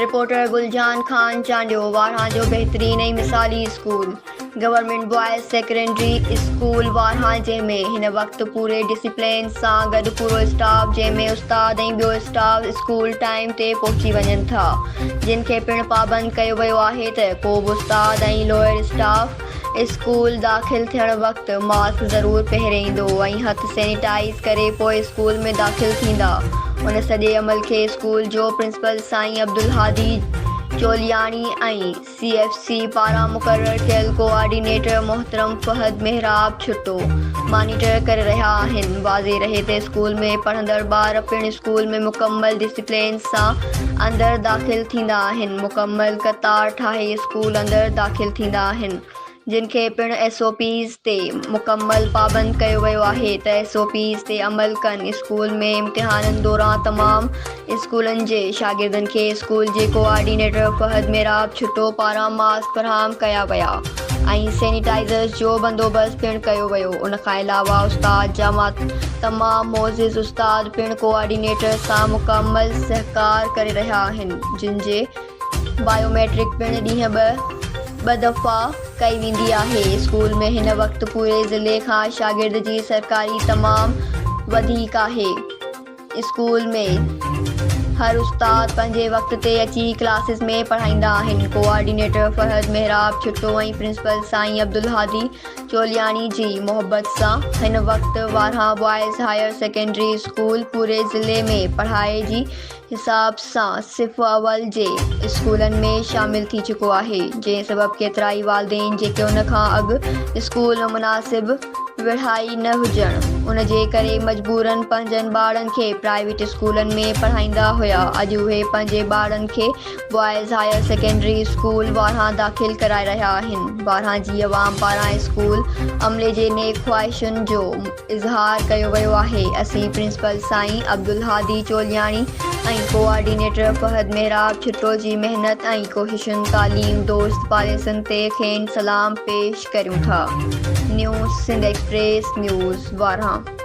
Reporter Guljan Khan Chandio, وارهان جو بهترين ۽ مثالي school government boys secondary school Warhan جنهن ۾ هن وقت پوري ڊسيپلين سان گڏ پورو اسٽاف جنهن ۾ استاد ۽ ٻيو اسٽاف اسڪول ٽائيم تي پهچي وڃن ٿا جن کي پڻ پابند ڪيو ويو آهي ته ڪو به استاد ۽ لوئر اسٽاف اسڪول داخل ٿيڻ وقت ماسڪ ضرور پهري ايندو ۽ هٿ سينيٽائيز ڪري پوء اسڪول ۾ داخل ٿيندا. ان سڄي عمل کي اسڪول جو پرنسپل سائين Abdul Hadi Chuliani ۽ C F C پاران مقرر ڪيل ڪوآرڊينيٽر محترم فهد محراب ڇٽو مانيٽر ڪري رهيا آهن. واضح رهي ته اسڪول ۾ پڙهندڙ ٻار پڻ اسڪول ۾ مڪمل ڊسيپلين سان اندر داخل ٿيندا آهن، مڪمل قطار ٺاهي اسڪول اندر داخل ٿيندا آهن، جن کي پڻ ايس او پيز تي مڪمل پابند ڪيو ويو آهي ته ايس او پيز تي عمل ڪن، اسڪول ۾ امتحانن دوران تمام اسڪولن جي شاگردن کي اسڪول جي ڪوآرڊينيٽر فهد محراب ڇٽو پاران ماسڪ فراهم ڪيا ويا ۽ سينيٽائيزرز جو بندوبست پڻ ڪيو ويو، ان کان علاوه استاد جا تمام معزز استاد پڻ ڪوآرڊينيٽر سان مڪمل سهڪار ڪري رهيا آهن جن جي بايوميٽرڪ پڻ ڏينهن ٻه ٻه دفعا ڪئي ويندي آهي اسڪول ۾ هن وقت پوري ضلعي کان شاگرد جي سرڪاري تمام وڌيڪ آهي اسڪول ۾ هر استاد پنهنجي وقت تي اچي ڪلاسز ۾ پڙهائيندا آهن ڪوآرڊينيٽر فرحت محراب ڇٽو ۽ پرنسپل سائين عبدالهادي چولياڻي جي محبت سان هن وقت Warhan boys higher secondary school پوري ضلعي ۾ پڙهائي جي حساب سان صف اول جي اسڪولن ۾ شامل ٿي چڪو آهي جنهن سبب ڪيترائي والدين جيڪي ان کان اڳ اسڪول ۾ مناسب وڙهائي نه هجڻ ان جي ڪري مجبورن پنهنجن ٻارڙن کي پرائيويٽ اسڪولن ۾ پڙهائيندا هيا اڄ اهي پنهنجي ٻارڙن کي boys higher secondary school Warhan داخل ڪرائي رهيا آهن. وارهان جي عوام پاران اسڪول عملي جي نيڪ خواهشن جو اظهار ڪيو ويو آهي. اسين پرنسپل سائين عبدالهادي چولياڻي ۽ ڪوآرڊينيٽر فهد محراب ڇٽو جي محنت ۽ ڪوششن تعليم دوست پاليسين تي کين سلام پيش ڪريون ٿا. News Sindh express news Warhan.